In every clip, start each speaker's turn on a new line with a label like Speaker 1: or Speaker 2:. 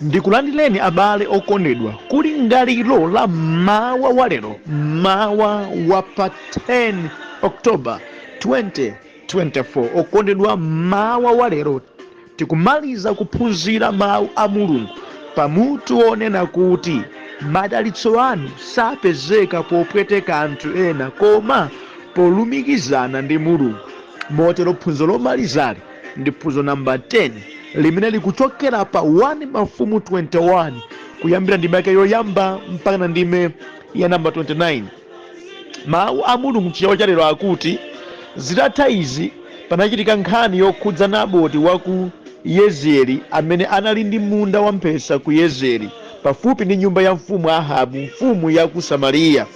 Speaker 1: Ndikulandireni abale okondedwa kulingaliro la mmawa wa lero, mmawa wa pa 10 October 2024. Okondedwa, mmawa wa lero tikumaliza kuphunzira mawu a Mulungu pamutu wonena kuti madalitso anu sapezeka popweteka anthu ena koma polumikizana ndi Mulungu. Motero phunziro lomalizali ndi phunziro namba 10 limene likuchokera pa 1 Mafumu 21 kuyambira ndime yake yoyamba mpaka na ndime ya namba 29. Mawu a Mulungu mchichewa cha lero akuti, zitatha izi panachitika nkhani yokhudza Naboti wa ku Yezieli amene anali ndi munda wamphesa ku Yezieli pafupi ndi nyumba ya mfumu Ahabu, mfumu ya ku Samariya.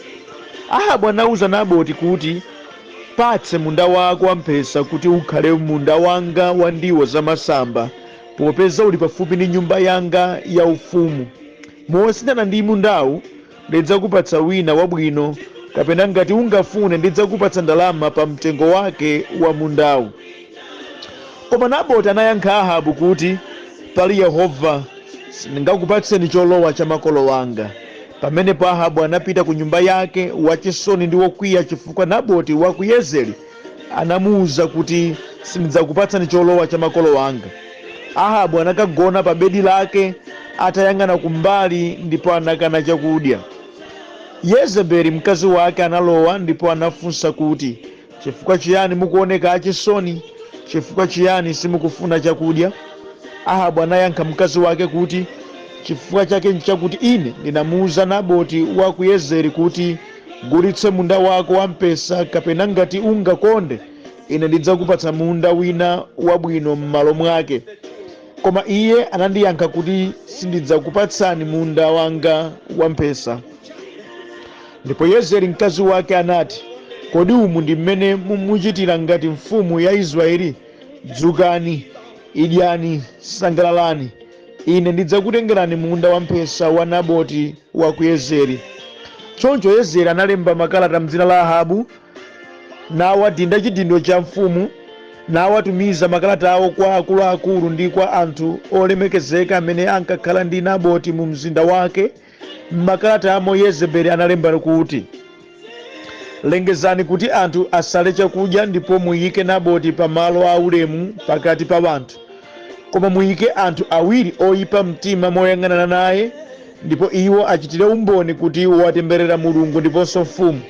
Speaker 1: Ahabu anauza Naboti kuti, Patse munda wako wamphesa kuti ukhale munda wanga wa ndiwo zamasamba, popeza uli pafupi ndi nyumba yanga yaufumu. Mosinthana ndi mundawu ndidzakupatsa wina wabwino, kapena ngati ungafune ndidzakupatsa ndalama pa mtengo wake wa mundawu. Koma Naboti anayankha Ahabu kuti, Pali Yehova, sindingakupatseni cholowa cha makolo anga. Pamenepo Ahabu anapita ku nyumba yake wachisoni ndi wokwiya chifukwa Naboti wa ku Yezeri anamuwuza kuti, Sindidzakupatsani cholowa cha makolo anga. Ahabu anakagona pa bedi lake atayang'ana kumbali ndipo anakana chakudya. Yezebeli mkazi wake analowa ndipo anafunsa kuti, Chifukwa chiyani mukuoneka achisoni? Chifukwa chiyani simukufuna chakudya? Ahabu anayankha mkazi wake kuti, Chifukwa chake nchakuti ine ndinamuwuza Naboti wa ku Yezeri kuti, Gulitse munda wako wamphesa kapena ngati ungakonde ine ndidzakupatsa munda wina wabwino m'malo mwake. Koma iye anandiyankha kuti, Sindidzakupatsani munda wanga wamphesa. Ndipo Yezeri mkazi wake anati, Kodi umu ndi mmene mumuchitira ngati mfumu ya Israeli? Dzukani, idyani, sangalalani. Ine ndidzakutengerani munda wamphesa wa Naboti wa ku Yezeri. Choncho Yezeri analemba makalata m'dzina la Ahabu, nawadinda chidindo cha mfumu, nawatumiza makalatawo kwa akuluakulu ndi kwa anthu olemekezeka amene ankakhala ndi Naboti mu mzinda wake. M'makalatamo Yezebeli analemba kuti, Lengezani kuti anthu asale chakudya ndipo muyike Naboti pa malo aulemu pakati pa anthu. Koma muyike anthu awiri oyipa mtima moyang'anana naye ndipo iwo achitire umboni kuti watemberera Mulungu ndiponso mfumu.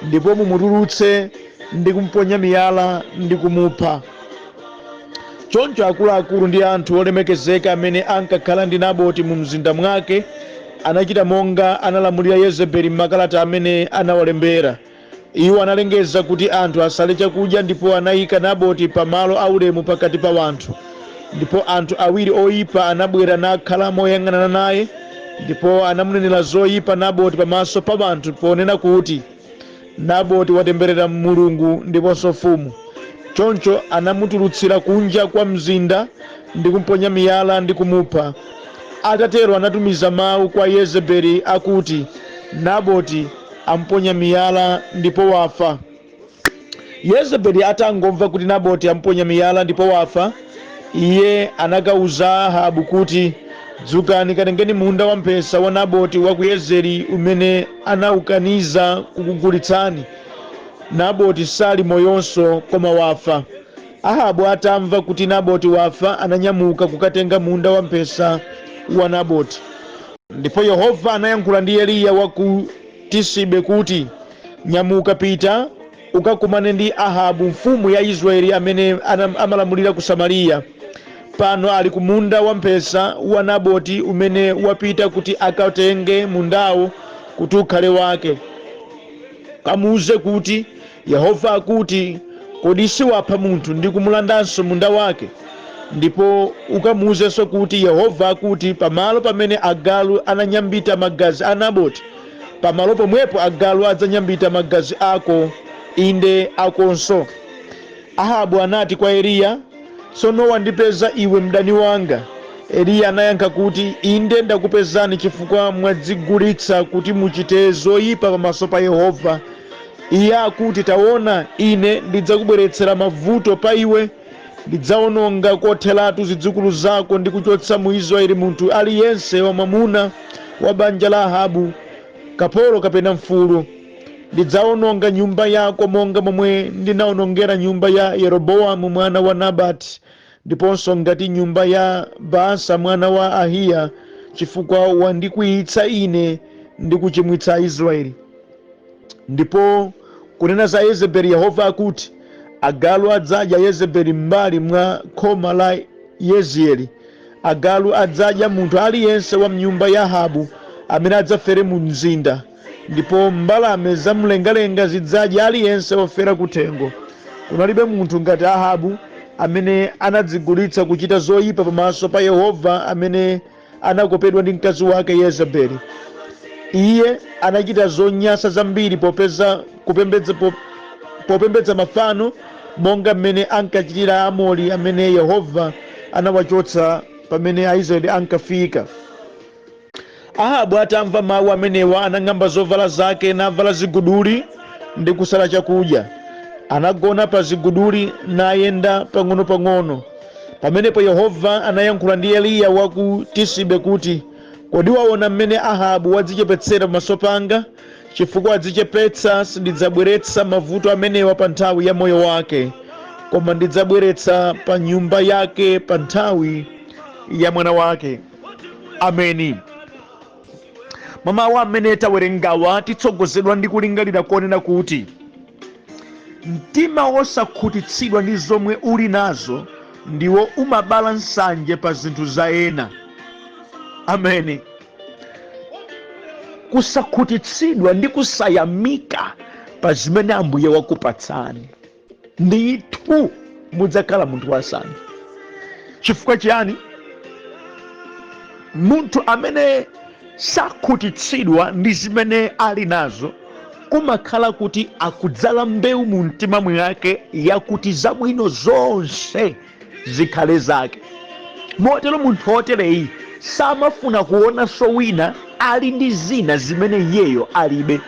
Speaker 1: Ndipo mumutulutse ndi kumuponya miyala ndi kumupha. Choncho akuluakulu ndi anthu olemekezeka amene ankakhala ndi Naboti mu mzinda mwake anachita monga analamulira Yezebeli m'makalata amene anawalembera. Iwo analengeza kuti anthu asale chakudya ndipo anayika Naboti pa malo aulemu pakati pa anthu. Ndipo anthu awiri oyipa anabwera nakhala moyang'anana naye, ndipo anamunenera zoyipa Naboti pamaso pa anthu ponena kuti, Naboti watemberera Mulungu ndiponso mfumu. Choncho anamutulutsira kunja kwa mzinda ndi kumponya miyala ndi kumupha. Atatero anatumiza mawu kwa Yezebeli akuti, Naboti amuponya miyala ndipo wafa. Yezebeli atangomva kuti Naboti amuponya miyala ndipo wafa, iye anakauza Ahabu kuti, Dzukani, katengeni munda wamphesa wa Naboti wa ku Yezeri umene anaukaniza kukugulitsani. Naboti sali moyonso koma wafa. Ahabu atamva kuti Naboti wafa, ananyamuka kukatenga munda wamphesa wa Naboti. Ndipo Yehova anayankhula ndi Eliya wa ku Tisibe kuti, Nyamuka, pita ukakumane ndi Ahabu mfumu ya Israeli amene amalamulira ku Samariya. Pano ali ku munda wamphesa wa Naboti umene wapita kuti akatenge mundawo kuti ukhale wake. Kamuuze kuti, Yehova akuti, Kodi siwapha munthu ndi kumulandanso munda wake? Ndipo ukamuuzenso kuti, Yehova akuti, Pamalo pamene agalu ananyambita magazi a Naboti, pamalo pomwepo agalu adzanyambita magazi ako, inde akonso. Ahabu anati kwa Eliya, Tsono wandipeza iwe mdani wanga! Eliya anayankha kuti, Inde ndakupezani chifukwa mwadzigulitsa kuti muchite zoyipa pamaso pa Yehova. Iye akuti, Taona, ine ndidzakubweretsera mavuto pa iwe. Ndidzawononga kotheratu zidzukulu zako ndi kuchotsa mu Israeli munthu aliyense wamwamuna wa banja la Ahabu, kapolo kapena mfulu. Ndidzawononga nyumba yako monga momwe ndinawonongera nyumba ya Yeroboamu mwana wa Nabati, ndiponso ngati nyumba ya Baasa mwana wa Ahiya, chifukwa wandikwiyitsa ine ndi kuchimwitsa Aisraeli. Ndipo kunena za Yezebeli, Yehova akuti, agalu adzadya Yezebeli m'mbali mwa khoma la Yezieli. Agalu adzadya munthu aliyense wa mnyumba ya Ahabu amene adzafere mu mzinda, ndipo mbalame zamlengalenga zidzadya aliyense wofera kuthengo. Kunalibe munthu ngati Ahabu amene anadzigulitsa kuchita zoyipa pamaso pa Yehova, amene anakopedwa ndi mkazi wake Yezebeli. Iye anachita zonyansa zambiri popeza kupembedza popembedza mafano, monga mmene ankachitira Aamori amene Yehova anawachotsa pamene Aisraeli ankafika. Ahabu atamva mawu amenewa, anang'amba zovala zake, navala ziguduli ndi kusala chakudya. Anagona pa ziguduli nayenda pang'onopang'ono. Pamenepo Yehova anayankhula ndi Eliya wa ku Tisibe kuti, Kodi waona mmene Ahabu wadzichepetsera pamaso panga? Chifukwa adzichepetsa, sindidzabweretsa mavuto amenewa pa nthawi ya moyo wake, koma ndidzabweretsa pa nyumba yake pa nthawi ya mwana wake. Ameni. Mwa mawu amene tawerengawa, titsogozedwa ndi kulingalira konena kuti mtima wosakhutitsidwa ndi zomwe uli nazo ndiwo umabala nsanje pa zinthu za ena. Ameni. Kusakhutitsidwa ndi kusayamika pa zimene Ambuye wakupatsani, ndithu mudzakhala munthu wansanje. Chifukwa chiyani? Munthu amene sakhutitsidwa ndi zimene ali nazo, kumakhala kuti akudzala mbewu mu mtima mwake yakuti zabwino zonse zikhale zake. Motero munthu wotereyi samafuna kuonanso wina ali ndi zina zimene iyeyo alibe.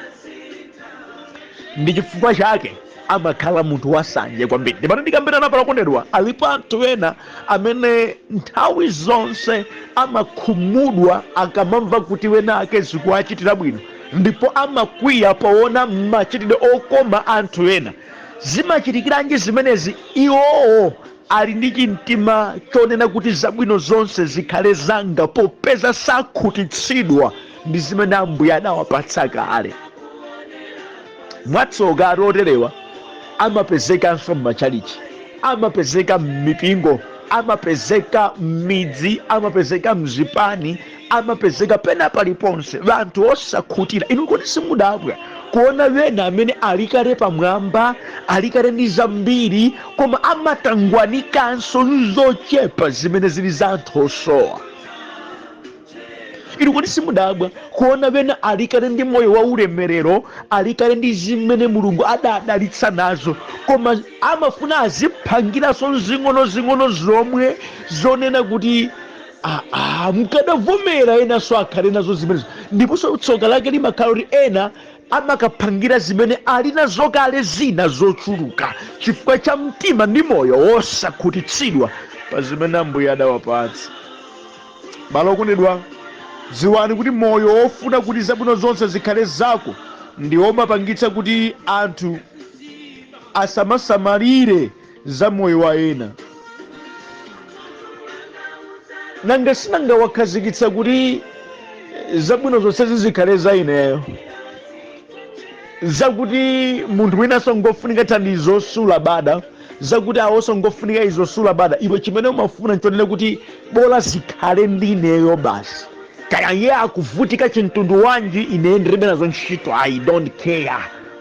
Speaker 1: Ndi chifukwa chake amakhala munthu wasanje kwambiri. Ndimati ndikambirana pano, okondedwa, alipo anthu ena amene nthawi zonse amakhumudwa akamamva kuti wena ake zikuwachitira bwino, ndipo amakwiya poona machitidwe okoma anthu ena. Zimachitikiranji zimenezi? Iwowo ali ndi chimtima chonena kuti zabwino zonse zikhale zanga, popeza sakhutitsidwa ndi zimene Ambuye adawapatsa kale. Mwatsoka, anthu oterewa amapezekanso m'matchalichi, amapezeka m'mipingo, amapezeka m'midzi, amapezeka mzipani, amapezeka pena paliponse, anthu osakhutira. Inu kodi simudabwa kuona wena amene ali kale pamwamba, ali kale ndi zambiri, koma amatangwanikanso nzochepa zimene zili za anthu osowa? Inu kodi simudabwa kuona wena ali kale ndi moyo wa ulemerero, ali kale ndi zimene Mulungu adadalitsa nazo, koma amafuna aziphangiranso zing'onozing'ono zomwe zonena kuti aa, mkadavomera enanso akhale nazo zimenezo? Ndiponso tsoka lake limakhala kuti ena amakaphangira zimene ali nazo kale zina zochuluka, chifukwa cha mtima ndi moyo wosakhutitsidwa pa zimene Ambuye adawapatsa. Abale okondedwa, dziwani kuti moyo wofuna kuti zabwino zonse zikhale zako ndiwo umapangitsa kuti anthu asamasamalire za moyo wa ena. Nanga sinanga wakhazikitsa kuti zabwino zonsezi zikhale za ineyo, zakuti munthu winanso ngofunika thandizo sulabada, zakuti awonso ngofunika izo sulabada. Iwe chimene umafuna nchonena kuti bola zikhale ndi ineyo basi. Kaya iye akuvutika chimtundu wanji, ine ndilibe nazo ntchito, I don't care,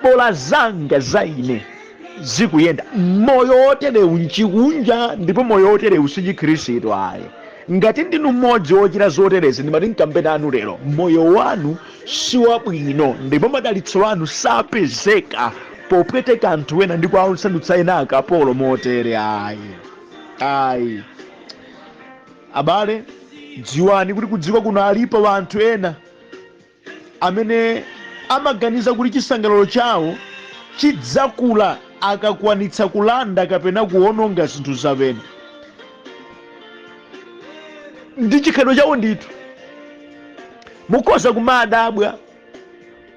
Speaker 1: bola zanga za ine zikuyenda. Moyo woterewu nchikunja, ndipo moyo woterewu si Chikhristu ayi. Ngati ndinu mmodzi wochita zoterezi, ndimati nkambe nanu lero, moyo wanu si wabwino ndipo madalitso anu sapezeka popweteka anthu ena ndi kuwasandutsa ena akapolo motere ayi, ayi. Abale, dziwani kuti kudziko kuno alipo anthu ena amene amaganiza kuti chisangalalo chawo chidzakula Akakwanitsa kulanda kapena kuwononga zinthu za ena, ndi chikhalidwe chawo ndithu. Mukhoza kumadabwa,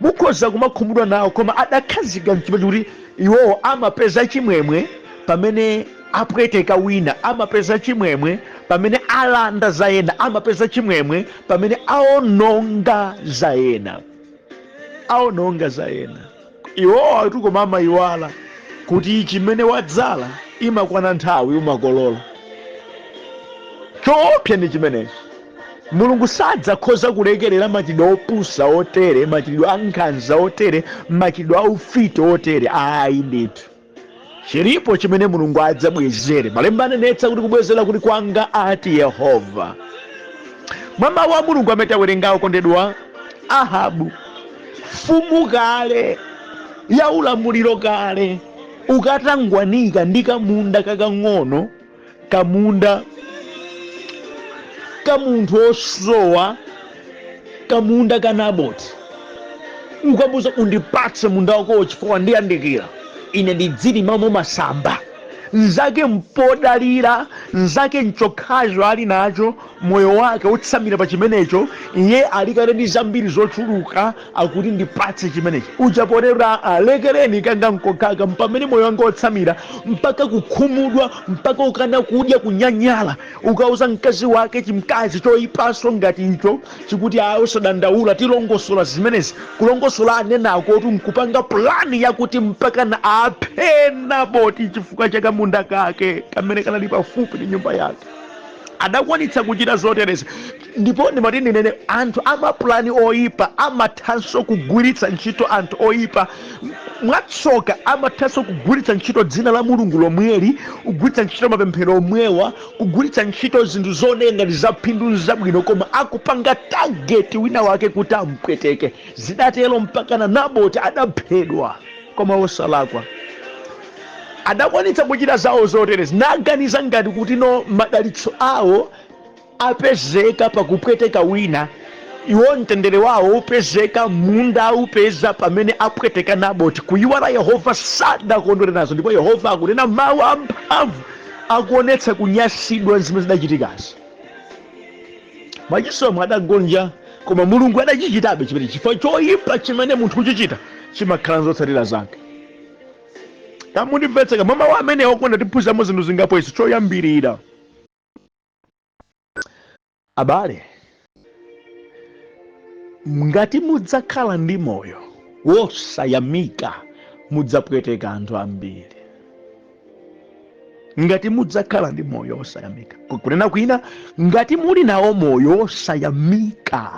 Speaker 1: mukhoza kumakhumudwa nawo, koma adakhazika mchimene kuti iwowo amapeza chimwemwe pamene apweteka wina, amapeza chimwemwe pamene alanda za ena, amapeza chimwemwe pamene aononga za ena, aononga za ena. Iwowo atu koma amayiwala kuti chimene wadzala imakwana nthawi umakolola. Choopsa ndi chimenechi. Mulungu sadzakhoza kulekerera machitidwe opusa otere, machitidwe ankhanza otere, machitidwe aufiti otere, ayi ndithu. Chilipo chimene Mulungu adzabwezere. Malemba anenetsa kuti kubwezera kuli kwanga, ati Yehova. Mwa mawu a Mulungu amene tawerengawo, kondedwa, Ahabu, mfumu kale ya ulamuliro kale, ukatangwanika ndi kamunda kakang'ono, kamunda ka munthu osowa, kamunda ka Naboti, ukamuuza, "Undipatse munda wakowo chifukwa ndiyandikira, ine ndidzilimamo masamba." Nzake mpodalira, nzake nchokhacho ali nacho, moyo wake utsamira pa chimenecho. Iye ali kale ndi zambiri zochuluka, akuti, "Ndipatse chimenechi." Uchaporera, "Alekereni kanga nkokhaka, pamene moyo wanga otsamira." Mpaka kukhumudwa, mpaka ukana kudya, kunyanyala. Ukauza mkazi wake, chimkazi choyipanso ngati icho, chikuti, "Ayi, usadandaula, tilongosola zimenezi." Kulongosola anenako kuti nkupanga pulani yakuti mpaka na aphe Naboti chifukwa cha kamunda kake kamene kanali pafupi ndi nyumba yake. Adakwanitsa kuchita zoterezi. Ndipo ndimati ndinene, anthu amapulani oyipa amathanso kugwiritsa ntchito anthu oyipa. Mwatsoka amathanso kugwiritsa ntchito dzina la Mulungu lomweli, kugwiritsa ntchito mapemphero omwewa, kugwiritsa ntchito zinthu zooneka ngati zaphindu, zabwino, koma akupanga target wina wake kuti ampweteke. Zidatero mpaka na Naboti adaphedwa, koma osalakwa. Adakwanitsa kuchita zawo zoterezi, naganiza ngati kuti no, madalitso awo apezeka pakupweteka wina. Iwo mtendere wawo upezeka, munda upeza pamene apweteka Naboti. Kuyiwala Yehova sadakondwere nazo, ndipo Yehova akunena mawu amphamvu akuonetsa kunyasidwa zimene zidachitikazi. Mwachisomo adagonja, koma Mulungu adachichitabe chimene, chifukwa choyipa chimene munthu uchichita chimakhala zotsatira zake. Kamundimvetseka mwa mawu amene okonda, tiphunzamo zinthu zingapo izi. Choyambirira, abale, ngati mudzakhala ndi moyo wosayamika, mudzapweteka anthu ambiri. Ngati mudzakhala ndi moyo wosayamika, kunena kwina, ngati muli nawo moyo wosayamika,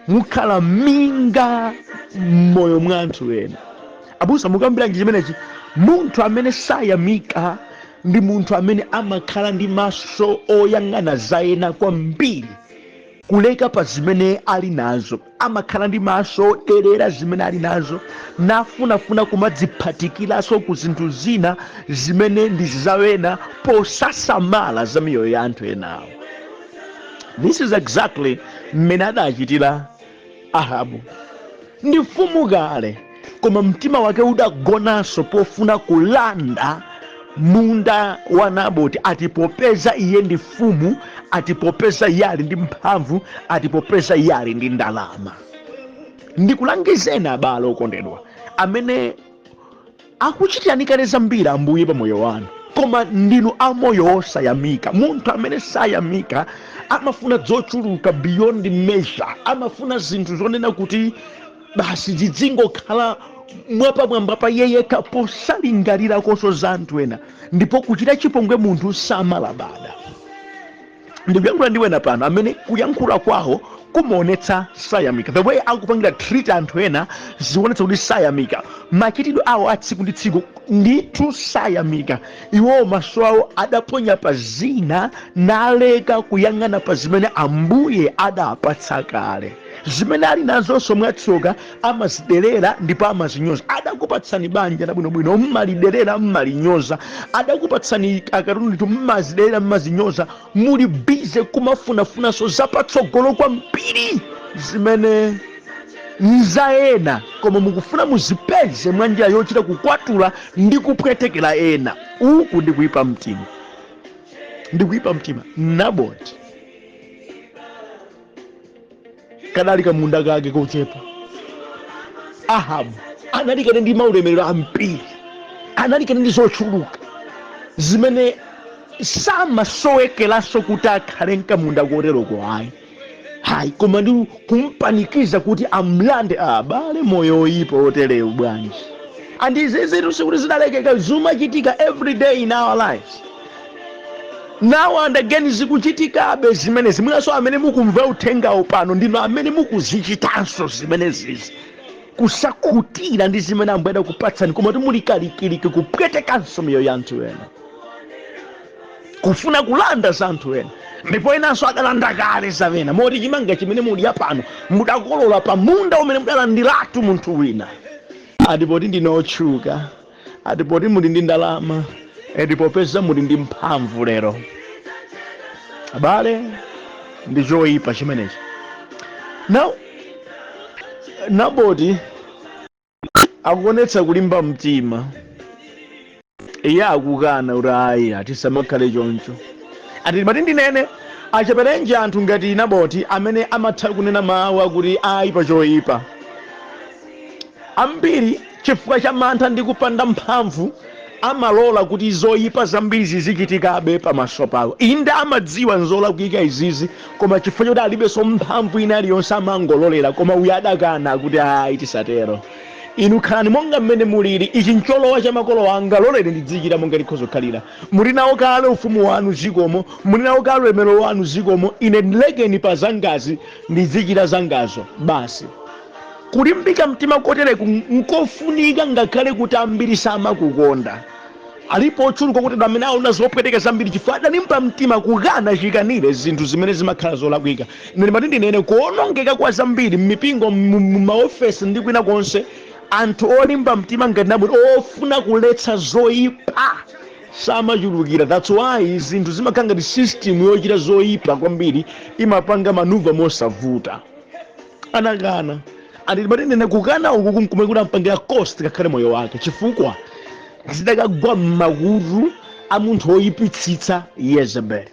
Speaker 1: mukhala minga m'moyo mwa anthu ena. Abusa, mukambiranji chimenechi? Munthu amene sayamika ndi munthu amene amakhala ndi maso oyang'ana za ena kwambiri kuleka pa zimene ali nazo. Amakhala ndi maso oderera zimene ali nazo, nafunafuna kumadziphatikiranso ku zinthu zina zimene ndi zawena, posasamala za miyoyo ya anthu enawo. This is exactly mmene adachitira Ahabu. Ndi mfumu kale, koma mtima wake udagonanso pofuna kulanda munda wa Naboti, ati popeza iye ndi mfumu, ati popeza iye ali ndi mphamvu, ati popeza iye ali ndi ndalama. Ndikulangizeni abale okondedwa amene akuchitirani kale zambiri Ambuye pa moyo wanu, koma ndinu amoyo osayamika. Munthu amene sayamika amafuna zochuluka beyond measure, amafuna zinthu zonena kuti basi zizingokhala mwapamwamba pa iye yekha, posalingalirakonso za anthu ena, ndipo kuchita chipongwe munthu samalabada. Ndikuyankhula ndi wena pano amene kuyankhula kwawo kumaonetsa sayamika. The way akupangira treat anthu ena zikuonetsa kuti sayamika. Machitidwe awo a tsiku ndi tsiku ndithu sayamika. Iwowo maso awo adaponya pa zina, naleka kuyang'ana pa zimene Ambuye adapatsa kale. Zimene ali nazonso mwatsoka amaziderera ndipo amazinyoza. Adakupatsani banja labwinobwino, mmaliderera, mmalinyoza. Adakupatsani akatundu ndithu, mmaziderera, mmazinyoza. Muli busy kumafunafunanso zapatsogolo kwambiri zimene Nza ena, koma mukufuna muzipeze mwa njira yochita kukwatula ndi kupwetekera ena. Uku ndi kuyipa mtima, ndi kuyipa mtima. Naboti kadali kamunda kake kochepa. Ahabu anali kale ndi maulemerero ambiri, anali kale ndi zochuluka zimene samasowekeranso kuti akhale mkamunda koteroko, ayi hayi, koma ndi kumpanikiza kuti amlande. Abale, moyo oyipa oterewu bwanji? And izi zinthu sikuti zidalekeka, zimachitika every day in our lives, now and again zikuchitikabe zimenezi. Mwinanso amene mukumva uthengawo pano ndinu amene mukuzichitanso zimenezizi, kusakhutira ndi zimene Ambuye adakupatsani, koma kuti muli kalikiliki kupwetekanso miyoyo ya anthu ena, kufuna kulanda za anthu ena. Ndipo enanso adalanda kale za ena, moti chimanga chimene mudya pano mudakolola pa munda umene mudalandiratu munthu wina. Atipoti ndine otchuka, atipoti muli ndi ndalama, atipopeza muli ndi mphamvu lero. Abale, ndi choyipa chimenechi. Now Naboti akuonetsa kulimba mtima. Iye akukana kuti ayi, atisamakhale choncho. Ati mati ndinene, acheperenji anthu ngati Naboti amene amatha kunena mawu akuti ayi pa choyipa. Ambiri chifukwa cha mantha ndi kupanda mphamvu amalola kuti zoyipa zambiri zizichitikabe pamaso pawo. Inde, amadziwa nzolakwika izizi, koma chifukwa choti alibenso mphamvu ina iliyonse amangololera. Koma uyu adakana kuti ayi, tisatero, inu khalani monga mmene mulili. Ichi ncholowa cha makolo anga, loleni ndidzichita monga likhoza kukhalira. Muli nawo kale ufumu wanu, zikomo. Muli nawo kale ulemerero wanu, zikomo. Ine ndilekeni pa zangazi, ndidzichita zangazo basi. Kulimbika mtima kotereku nkofunika ngakhale kuti ambiri samakukonda. Alipo ochuluka kuti amene aona zopweteka zambiri chifukwa adalimba mtima kukana chikanire zinthu zimene zimakhala zolakwika. Ine ndimati ndinene, kuonongeka kwa zambiri m'mipingo, mumaofesi ndi kwina konse, anthu olimba mtima ngati Naboti ofuna kuletsa zoyipa samachulukira. That's why zinthu zimakhala ngati system yochita zoyipa kwambiri imapanga maneuver mosavuta. Anakana. Andimati ndinene, kukana uku kumkumwe kuti ampangira cost kakhale moyo wake, chifukwa zidakagwa m'makutu a munthu woyipitsitsa, Yezebeli.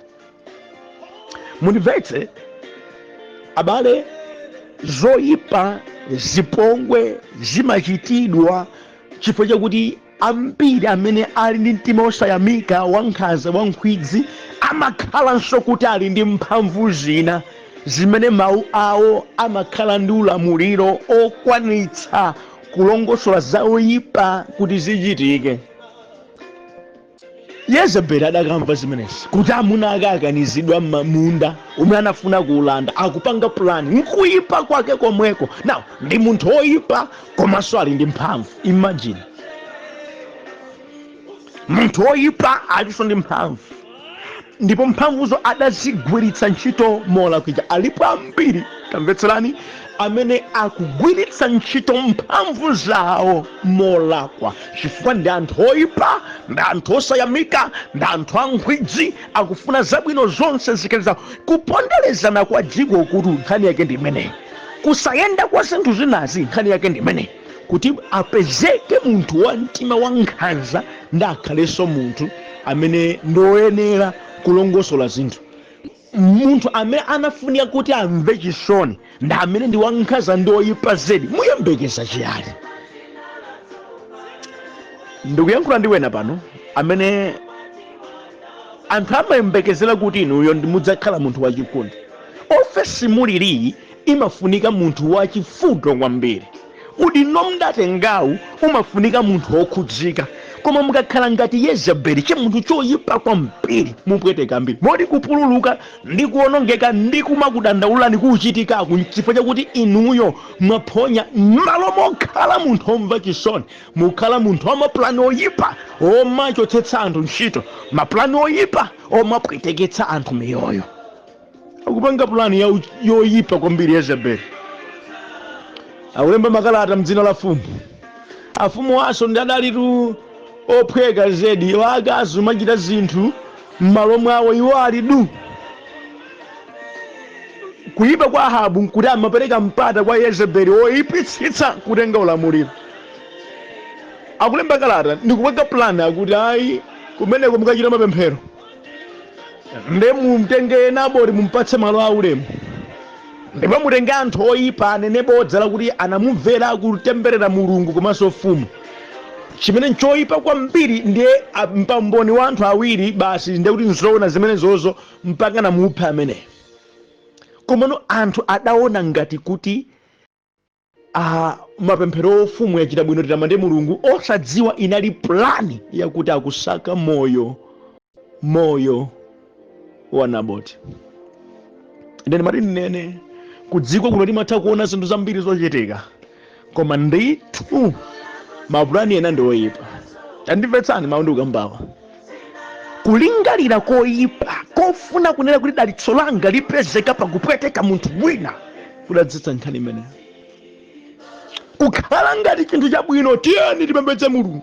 Speaker 1: Mundimvetse abale, zoyipa, zipongwe zimachitidwa chifukwa chakuti ambiri amene ali ndi mtima osayamika, wankhanza, wankhwidzi, amakhalanso kuti ali ndi mphamvu zina zimene mawu awo amakhala ndi ulamuliro okwanitsa kulongosola zoyipa kuti zichitike. Yezebeli adakamva zimenezi kuti amuna ake akanizidwa m'munda umene anafuna kuulanda, akupanga pulani nkuyipa kwake komweko. Now ndi munthu oyipa komanso ali ndi mphamvu. Imagine, munthu oyipa alinso ndi mphamvu, ndipo mphamvuzo adazigwiritsa ntchito molakwika. Alipo ambiri, tamvetserani, amene akugwiritsa ntchito mphamvu zawo molakwa chifukwa ndi anthu oyipa, ndi anthu osayamika, ndi anthu ankhwidzi, akufuna zabwino zonse zikhale zawo. Kuponderezana kwa dziko kuti nkhani yake ndi imeneyi, kusayenda kwa zinthu zinazi nkhani yake ndi imeneyi, kuti apezeke munthu wa mtima wa nkhanza ndi akhalenso munthu amene ndoyenera kulongosola zinthu. Munthu amene anafunika kuti amve chisoni ndi amene ndi wankhanza ndi oyipa zedi. Muyembekeza chiyani? Ndikuyankhula ndi wena pano amene anthu amayembekezera kuti inuyo mudzakhala munthu wachikondi. Ofesi muliliyi imafunika munthu wachifundo kwambiri. Udindo mdatengawu umafunika munthu wokhudzika, koma mukakhala ngati Yezebeli, chimunthu choyipa kwambiri, mupweteka ambiri, moti kupululuka ndi kuonongeka ndi kumakudandaulani kuchitikaku nchifukwa chakuti inuyo mwaphonya. M'malo mokhala munthu omva chisoni, mukhala munthu wa mapulani oyipa omachotsetsa anthu ntchito, mapulani oyipa omapweteketsa anthu miyoyo. Akupanga pulani yoyipa kwambiri Yezebeli. Akulemba makalata mdzina la fumu. Afumu aso ndi adalitu ophweka zedi, akazi umachita zinthu m'malo mwawo, iwo ali du. Kuyipa kwa Ahabu nkuti amapereka mpata kwa Yezebeli woyipitsitsa kutenga ulamuliro. Akulemba kalata ndikupanga plan, akuti ayi, kumeneko mukachita mapemphero, nde mumtenge Naboti, mumpatse malo aulemu, ndipo mutenge anthu oyipa anene bodza lakuti anamumvera kutemberera Mulungu komanso mfumu. Chimene nchoyipa kwambiri ndiye mpamboni wa anthu awiri basi, ndiye kuti nzoona zimenezozo, mpaka namupha ameneyo. Komano anthu adaona ngati kuti mapemphero ofumu yachita bwino, titamande Mulungu, osadziwa inali plani yakuti akusaka moyo wa Naboti. Ine ndimati ndinene, kudziko kuno timatha kuona zinthu zambiri zochitika, koma ndithu mapulani ena ndi oyipa. Tandimvetsani mawu ndikukambawa. Kulingalira koyipa kofuna kunena kuti dalitso langa lipezeka pakupweteka munthu wina kudadzetsa nkhani imeneyo kukhala ngati chinthu chabwino, tiyeni tipembedze Mulungu,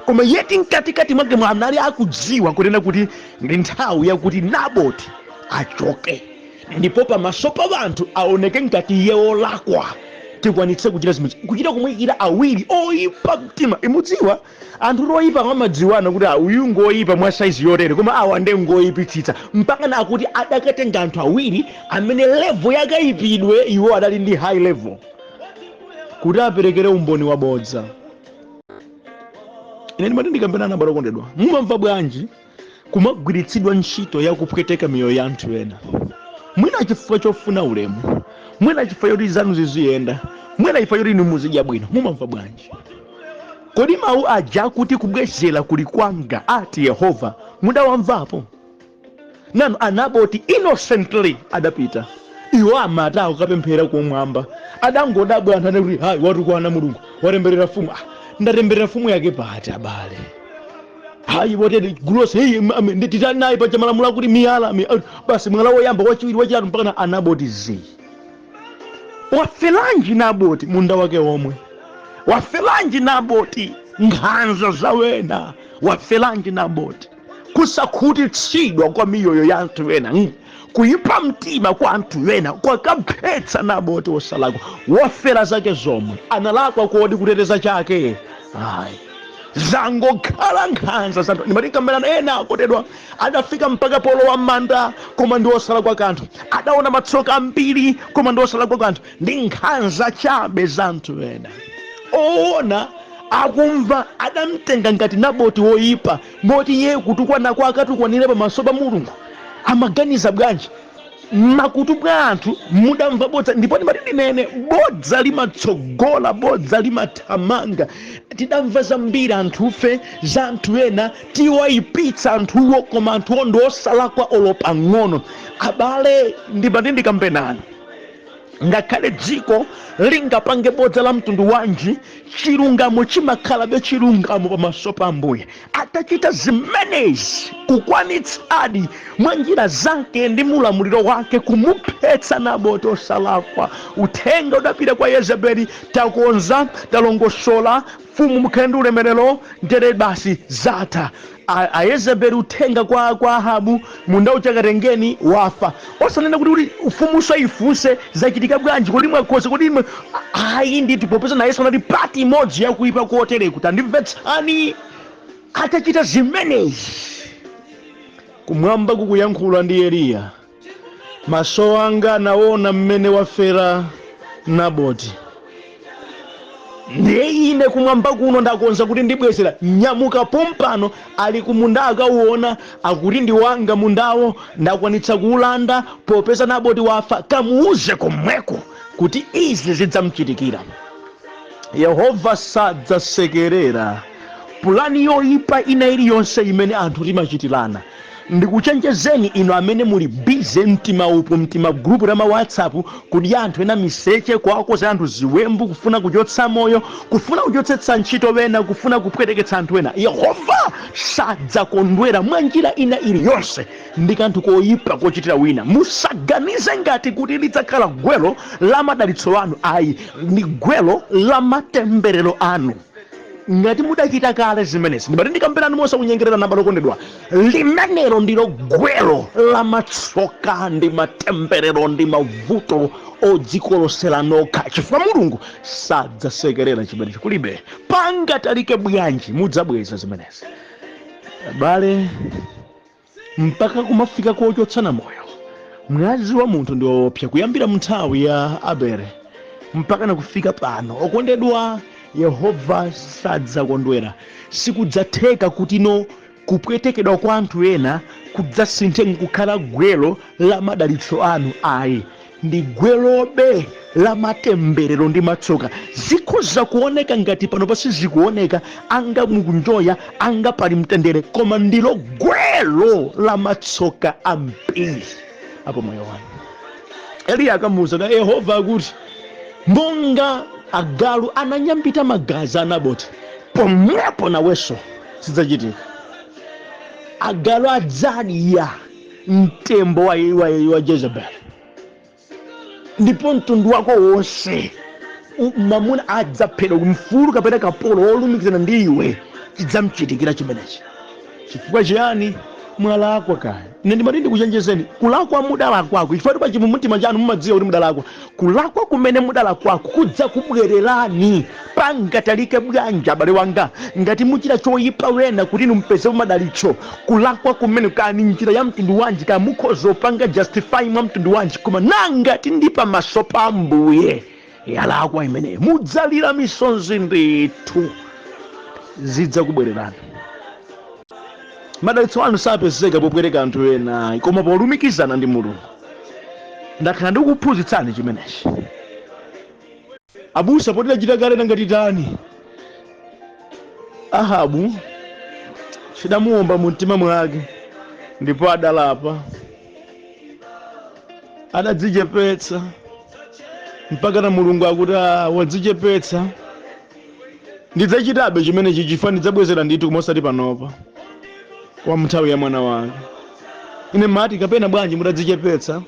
Speaker 1: koma yeti mkatikati mwake mwanali akudziwa kunena kuti ndi nthawi yakuti Naboti achoke, ndipo pamaso pa anthu aoneke ngati iye wolakwa, tikwanitse kuchita zimene kuchita kumuyikira awiri oyipa mtima. Imudziwa anthu oyipa amadziwana kuti uyu ngoyipa mwa saizi yotere, koma awa nde ngoyipitsitsa, mpaka na akuti adakatenga anthu awiri amene level yakayipidwe iwo adali ndi high level kuti aperekere umboni wabodza. Ine ndimati ndikambena, abale okondedwa, mumamva bwanji kumagwiritsidwa ntchito yakupweteka miyoyo ya anthu ena, mwina chifukwa chofuna ulemu, mwina chifukwa choti zanu ziziyenda, mwina chifukwa choti inu muzidya bwino? Mumamva bwanji? Kodi mawu aja kuti kubwezera kuli kwanga, ati Yehova, mudawamvapo? Nanu anaboti innocently adapita, iwo amati akukapemphera kumwamba, adangodabwa anthu ane kuti hayi, watukwana Mulungu, watemberera fumu. Ah, ndatemberera fumu yake pati, abale? Hayi, wotere gulose, hey, ndititani naye? Paja malamulo akuti miyala basi, mwala woyamba, wachiwiri, wachitatu, mpaka na anaboti zi. Wafelanji Naboti munda wake omwe? Wafelanji Naboti nkhanza zawena? Wafelanji Naboti kusakhutitsidwa kwa miyoyo ya anthu ena, kuyipa mtima kwa anthu ena kwakaphetsa Naboti wosalakwa, wofera zake zomwe? Analakwa kodi kuteteza chake? Ayi, zangokhala nkhanza za anthu. Ndimati kamberano, ena akotedwa adafika mpaka polowa m'manda, koma ndi osalakwa kanthu. Adaona matsoka ambiri, koma ndi osalakwa kanthu. Ndi nkhanza chabe za anthu ena. Oona akumva adamtenga ngati Naboti woyipa, moti iye kutukwanako akatukwanire pamaso pa Mulungu? Amaganiza bwanji? Makutu mwa anthu mudamva bodza. Ndipo ndimati ndinene, bodza limatsogola, bodza limathamanga. Tidamva zambiri anthufe za anthu ena, tiwayipitsa anthuwo, koma anthuwo ndi osalakwa olo pang'ono. Abale, ndimati ndikambenani, ngakhale dziko lingapange bodza la mtundu wanji, chilungamo chimakhalabe chilungamo pamaso pa Ambuye. Atachita zimenezi, kukwanitsadi mwa njira zake ndi mulamuliro wake kumuphetsa Naboti osalakwa, uthenga udapita kwa Yezebeli: takonza, talongosola, mfumu mukhale ndi ulemerero, ndere basi, zatha. Ayezebeli uthenga kwa Ahabu: munda uchakatengeni, wafa. Osanena kuti ufumuso ifunse zachitika bwanji, kodi mwakhoza, kodi ayi ndithu, popeza nayenso anati pati imodzi yakuipa kotereku. Tandimvetsani, atachita zimenezi, kumwamba kukuyankhula ndi Eliya: maso anga anaona mmene wafera Naboti, ndiye ine kumwamba kuno ndakonza kuti ndibwezera. Nyamuka pompano. Ali kumunda akauona, akuti ndi wanga mundawo, ndakwanitsa kuulanda popeza Naboti wafa. Kamuuze komweko kuti izi zidzamchitikira. Yehova sadzasekerera pulani yoyipa ina iliyonse imene anthu timachitirana. Ndikuchenjezeni inu amene muli busy mtima upo mtima group la ma WhatsApp, kudya anthu ena miseche, kuwakoza anthu ziwembu, kufuna kuchotsa moyo, kufuna kuchotsetsa ntchito wena, kufuna kupweteketsa anthu ena. Yehova sadzakondwera mwa njira ina iliyonse ndi kanthu koyipa kochitira wina. Musaganize ngati kuti lidzakhala gwelo la madalitso anu, ayi, ndi gwelo la matemberero anu. Ngati mudachita kale zimenezi, ndimati ndikambirani mosakunyengerera, abale okondedwa, limenelo ndilo gwero la matsoka ndi matemberero ndi mavuto odzikolosera nokha, chifukwa Mulungu sadzasekerera chimenechi. Kulibe pangatalike bwanji, mudzabweza zimenezi, abale, mpaka kumafika kochotsana moyo. Mwazi wa munthu ndi woopsa, kuyambira munthawi ya Abele mpaka nakufika pano. Okondedwa, Yehova sadzakondwera. Sikudzatheka kuti no kupwetekedwa kwa anthu ena kudzasinthe nkukhala gwero la madalitso anu, ayi. Ndi gwerobe la matemberero ndi matsoka. Zikhoza kuoneka ngati pano pasi zikuoneka anga mukunjoya, anga pali mtendere, koma ndilo gwero la matsoka ambiri apo moyo wanu. Eliya akamuwuza kuti Yehova akuti, monga agalu ananyambita magazi a Naboti, pomwepo nawenso zidzachitika. Agalu adzadya mtembo wa Jezebel, ndipo mtundu wako wonse, mamuna adzaphedwa, mfulu kapena kapolo wolumikizana ndi iwe, chidzamchitikira chimenechi. Chifukwa chiyani? Mwalakwa kaya. Ine ndimati ndikuchenjezeni, kulakwa mudalakwako, chifukwa pa chimumutima chanu mumadziwa kuti mudalakwa. Kulakwa kumene mudalakwako kudzakubwererani pangatalike bwanji. Abale wanga, ngati muchita choyipa wena kuti inu mupeze madalitso, kulakwa kumene kani njira ya mtundu wanji, kaya mukhoza upanga justify mwa mtundu wanji, koma nangati ndi pamaso pa Ambuye yalakwa imeneyi, mudzalira misonzi ndithu, zidzakubwererani. Madalitso anu sapezeka popwereka anthu ena, koma polumikizana ndi Mulungu. Ndakhala ndikukuphunzitsani chimenechi. Abusa, potidachita kale, nangati tani? Ahabu chidamuwomba mu mtima mwake ndipo adalapa, adadzichepetsa mpaka na Mulungu akuti, "Ah, wadzichepetsa, ndidzachitabe chimenechi, chifukwa ndidzabwezera ndithu, koma osati panopa, kwa nthawi ya mwana wake." Ine mati, kapena bwanji mutadzichepetsa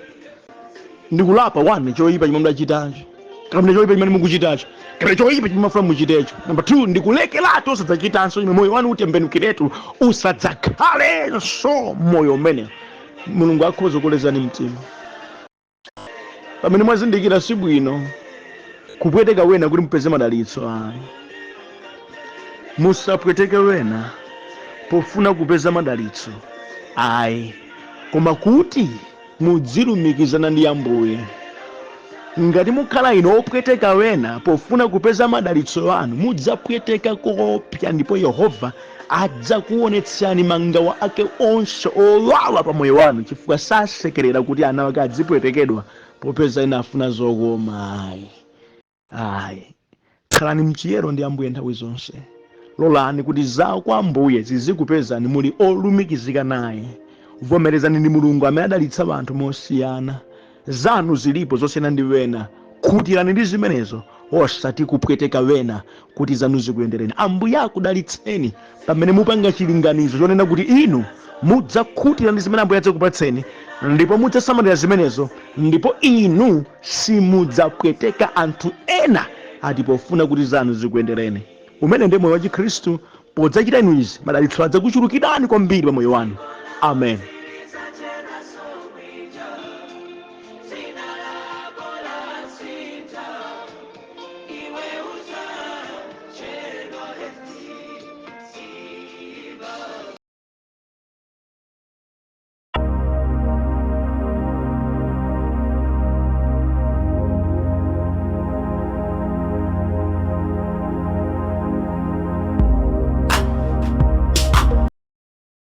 Speaker 1: ndikulapa one choyipa chimene mudachitacho, kapena choyipa chimene mukuchitacho, kapena choyipa chimene mafuna muchitecho, number 2 ndikulekeratu usadzachitanso chimene, moyo wanu utembenukiretu, usadzakhalenso moyo umene. Mulungu akhoza kulezani mtima pamene mwazindikira si bwino kupweteka wena kuti mupeze madalitso. Ayi, musapweteke wena pofuna kupeza madalitso, ayi, koma kuti mudzilumikizana ndi Ambuye. Ngati mukhala inu opweteka wena pofuna kupeza madalitso anu, mudzapweteka koopsa, ndipo Yehova adzakuonetsani mangawa ake onse owawa pa moyo wanu, chifukwa sasekerera kuti ana ake adzipwetekedwa popeza ena afuna zokoma. Ayi, ayi. Khalani mchiyero ndi Ambuye nthawi zonse. Lolani kuti zawo kwa Ambuye zizikupezani muli olumikizika naye. Vomerezani ndi Mulungu amene adalitsa anthu mosiyana. Zanu zilipo zosiyana ndi wena, khutirani ndi zimenezo, osati kupweteka wena kuti zanu zikuyendereni. Ambuye akudalitseni pamene mupanga chilinganizo chonena kuti inu mudzakhutira ndi zimene Ambuye adzakupatseni, ndipo mudzasamalira zimenezo, ndipo inu simudzapweteka anthu ena ati pofuna kuti zanu zikuyendereni. Umene ndi moyo wa Chikhristu. Podzachita inu izi, madalitso adzakuchulukirani kwambiri pa moyo wanu. Amen.